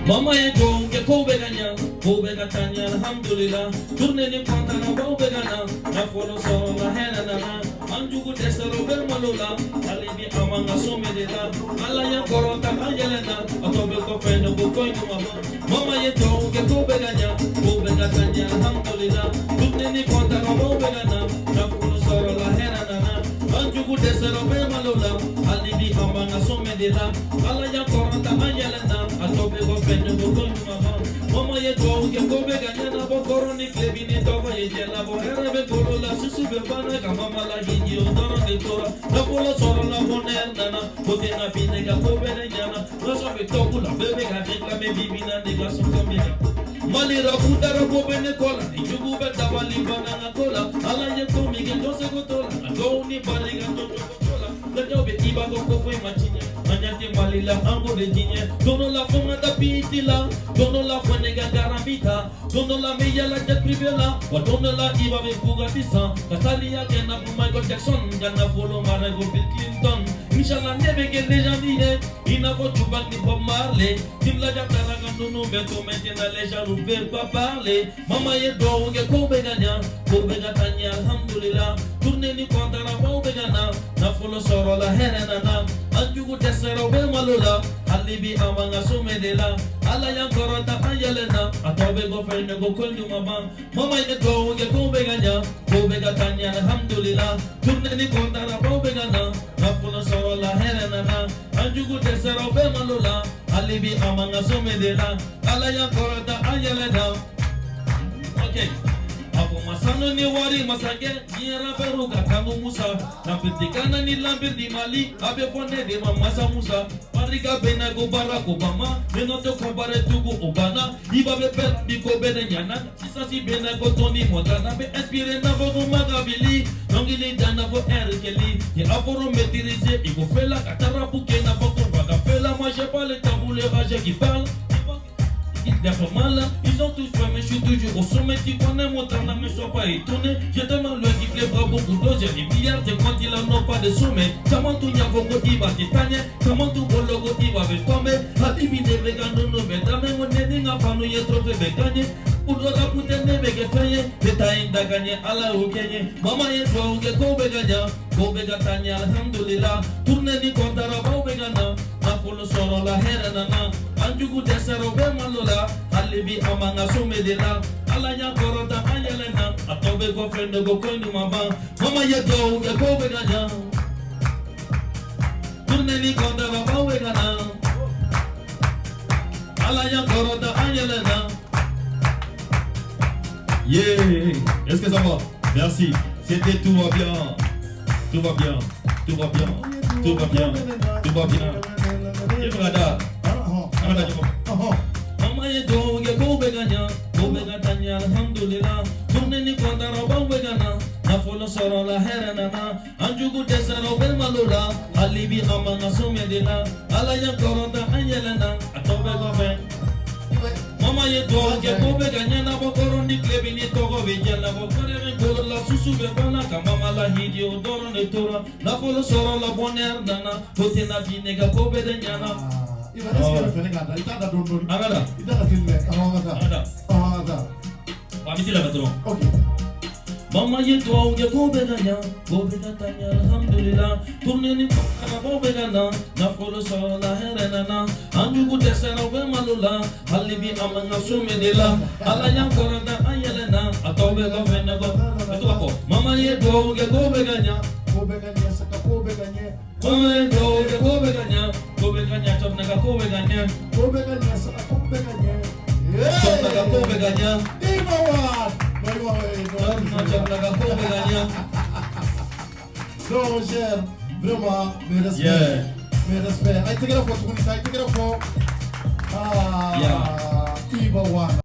Mama ye duwawu kɛ, kow bɛ ka ɲa, kow bɛ ka taa ɲɛ, alhamdulila. Tournée ni kɔntara bɛ ka na, nafolo sɔrɔla, hɛrɛ nana, an jugu dɛsɛra, u bɛ malo la. Hali bi an b'an ka so min de la, Ala y'an kɔrɔta, an yɛlɛnna, a tɔ bɛ kɔfɛ, ne ko ko in ma ban. Mama ye duwawu kɛ, kow bɛ ka ɲa, kow bɛ ka taa ɲɛ, alhamdulila. Tournée ni kɔntara bɛ ka na, nafolo sɔrɔla, hɛrɛ nana, an jugu dɛsɛra, u bɛ malo la. Hali bi an b'an ka so min de la, Ala y'an kɔrɔta, an yɛlɛnna, a tɔ bɛ kɔfɛ, ne ko ko in ma ban. Mama ye duwawu kɛ, ko bɛ ka ɲɛnabɔ, kɔrɔ ni tilebi ni tɔgɔ ye jɛlabɔ, hɛrɛ bɛ kolo la, susu bɛ banna ka mama la hiji, o dɔrɔn de tora. Nafolo sɔrɔla, bonheur nana, ko tɛ na bi, ne ka ko bɛɛ de ɲɛna, nasɔn bɛ tɔku la, bɛɛ bɛ ka réclamer bi bi na, ne ka so kan bɛ na. Mali rap dara, ko bɛ ne kɔ la, ni jugu bɛ dabali banna n ka ko la. Ala ye ko min kɛ, jɔn seko t'o la, a dɔw ni barika jɔn cogo t'o la. Lajɛw bɛ i b'a dɔn ko foyi ma ci ɲɛ, an ɲɛ tɛ Mali la, an k'o de diɲɛ. Don dɔ la fo n ka taa piti la, don dɔ la fo ne ka garambi ta, don dɔ la n bɛ yala jet privé la, wa don dɔ la i b'a bɛ Bugatti san, ka taliya kɛ na fɔ Michael Jackson, ka nafolo mara ko Bill Clinton. Inshallah, ne bɛ kɛ légende ye i n'a fɔ Tupac ni Bob Marley. Timlaja taara ka ninnu bɛɛ to, maintenant les jaloux veulent pas parler. Mama ye duwawu kɛ, kow bɛ ka ɲa, kow bɛ ka taa ɲɛ, alhamdulillah. Tournée ni kɔntara baw bɛ ka na, nafolo sɔrɔla, hɛrɛ nana, an jugu dɛsɛra, u bɛ malo la. Hali bi an b'an ka so min de la, Ala y'an kɔrɔta, an yɛlɛnna, a tɔ bɛ kɔfɛ, ne ko ko ɲuman ban. Mama ye duwawu kɛ, kow bɛ ka ɲa, kow bɛ ka taa ɲɛ, alhamdulillah. Tournée ni kɔntara baw bɛ ka na, nafolo sɔrɔla, hɛrɛ nana, an jugu dɛsɛra, u bɛ malo la. Hali bi an b'an ka so min de la, Ala y'an kɔrɔta, an yɛlɛnna. Ok, a ko masanu ni wari masakɛ, diɲɛ rapɛriw ka kanko Musa, Lambiridi kana ni Lambiridi Mali, a bɛ fɔ ne de ma Masa Musa. Barika bɛ na ko Barack Obama, ne nɔ tɛ comparé tugun, o banna. Iba bɛ bɛɛ bi, ko bɛɛ de ɲana, sisan si bɛ na ko Tony Montana, bɛ inspiré n'a fɔ ko Makabili, dɔnkili da n'a fɔ R Kelly, ni afro maîtrisé i ko Fela, ka taa rap kɛ n'a fɔ ko Rockefeller. Moi, j'ai pas le temps pour les rageux qui parlent. Ils mal, ils ont tous fait, mais je suis toujours au sommet. Tu connais mon talent, mais sois pas étonné. J'ai tellement loin qui plaira beaucoup d'os. J'ai des milliards de quand ils n'ont pas de sommet. Comment tout n'y a pas de titanie? Comment tout bologo iba bɛ tomber? Hali bi ne bɛ ka nunu bɛ damɛ, ko ne ni n ka fanu ye trophée bɛ gagner. Kudo la kute ne bɛ kɛ fɛn ye, ne ta in da ka ɲɛ, Ala y'o kɛ n ye. Mama ye duwawu kɛ, kow bɛ ka ɲa, kow bɛ ka taa ɲɛ, alhamdulillah. Tournée ni kɔntara baw bɛ ka na, nafolo sɔrɔla, hɛrɛ nana, an jugu dɛsɛra, u bɛ malo la. Hali bi an b'an ka so min de la, Ala y'an kɔrɔta, an yɛlɛnna, a tɔ bɛ kɔfɛ, ne ko ko in ma ban. Mama ye duwawu kɛ, kow bɛ ka ɲa, tournée ni kɔntara baw bɛ ka na, Ala y'an kɔrɔta, an yɛlɛnna. Yeah. Est-ce que ça va? Merci. C'était Tout va bien. Tout va bien. Tout va bien. Tout va bien. Tout va bien. I bɛ ka da. An ka taa ɲɔgɔn. Mama ye duwawu kɛ, kow bɛ ka ɲa, kow bɛ ka taa ɲɛ, alhamdulillah. Tournée ni kɔntara baw bɛ ka na, nafolo sɔrɔla, hɛrɛ nana, an jugu dɛsɛra, u bɛ malo la. Hali bi an b'an ka so min de la, Ala y'an kɔrɔta, an yɛlɛnna, a tɔ bɛ kɔfɛ. Mama ye duwawu kɛ, ko bɛ ka ɲɛnabɔ, kɔrɔ ni tilebi ni tɔgɔ bɛ ɲɛnabɔ, kɔrɔ bɛ kolo la, susu bɛ banna ka mama la hiji, o dɔrɔn de tora. Nafolo sɔrɔla, bonheur nana, ko tɛna bi, ne ka ko bɛɛ de ɲɛna. Iba, est-ce que bɛ fɛ ne k'a da? I t'a da dɔɔni dɔɔni. An ka da. I t'a da teli dɛ. Ɔhɔn, an ka taa. An ka da. Ɔhɔn, an ka taa. Wa an bɛ tila ka dɔrɔn. Ok. Mama ye duwawu kɛ, ko bɛ ka ɲa, ko bɛ ka taa ɲɛ, alhamdulillah. Tournée ni kɔnɔbaw bɛ ka na, nafolo sɔrɔla, hɛrɛ nana, an jugu dɛsɛra, u bɛ malo la. Hali bi an b'an ka so min de la, Ala y'an kɔrɔta, an yɛlɛnna, a tɔ bɛ kɔfɛ, ne ko bɛ to ka fɔ. Mama ye duwawu kɛ, ko bɛ ka ɲa. Ko bɛ ka ɲɛ, saka ko bɛ ka ɲɛ. Mama ye duwawu kɛ, ko bɛ ka ɲa, ko bɛ ka ɲa, cɔrɔ ka ko bɛ ka ɲɛ. Ko bɛ ka ɲɛ, saka ko bɛ ka ɲɛ. Cɔrɔ ka ko bɛ ka ɲɛ. Iba One. Non, Iba, non. Cɔrɔ ka ko bɛ ka ɲɛ. Non, mon cher, vraiment, mes respects. Mes respects. Ay, tɛgɛrɛ fɔ tuguni sa, ay tɛgɛrɛ fɔ. Ah, Yeah. Iba One.